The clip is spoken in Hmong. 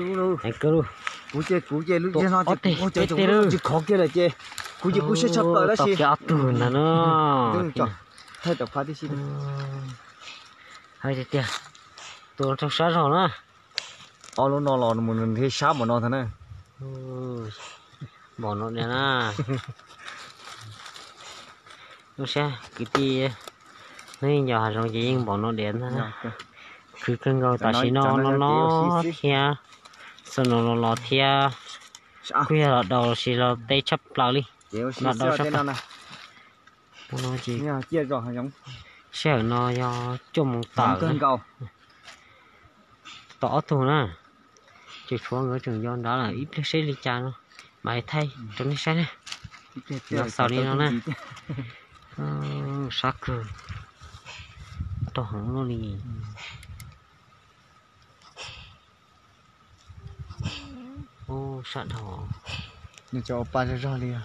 Heev kawg lauj. Kuv ces kuv ces lub, ob teg peb teg lawm. Tsis khov kiag lawm ces kuv ces kuv siab tshaj plaws tab sis. Ob tug ntag no. Thaij tam phab tib si. Hais tiag tiag, tus roog sab zog na. Ob lub no los mus nrhiav sab npaum no ntag na. Npaum no niag na. Lub sab kwv tij, hnub ib ncov hav zoov ces yeej npaum no diam ntag. Khwv kawg nkaus tam sim no no no thiab. Xav no los los thiab. Kuj yog los daus los sis los teb tshaj plaws li. Los daus tshaj plaws. Sij hawm no yog cuaj moos tawm. Tau ob tug na. Ces tshuav nkawd tseem nco nrad lawm, ib pliag seb li cas no mam li thaij rau nej saib na. Nov xaus li no na. Sab kawg, rau heev luaj li. Ub, sab dhau. Nws cov ua pa zog zog li os.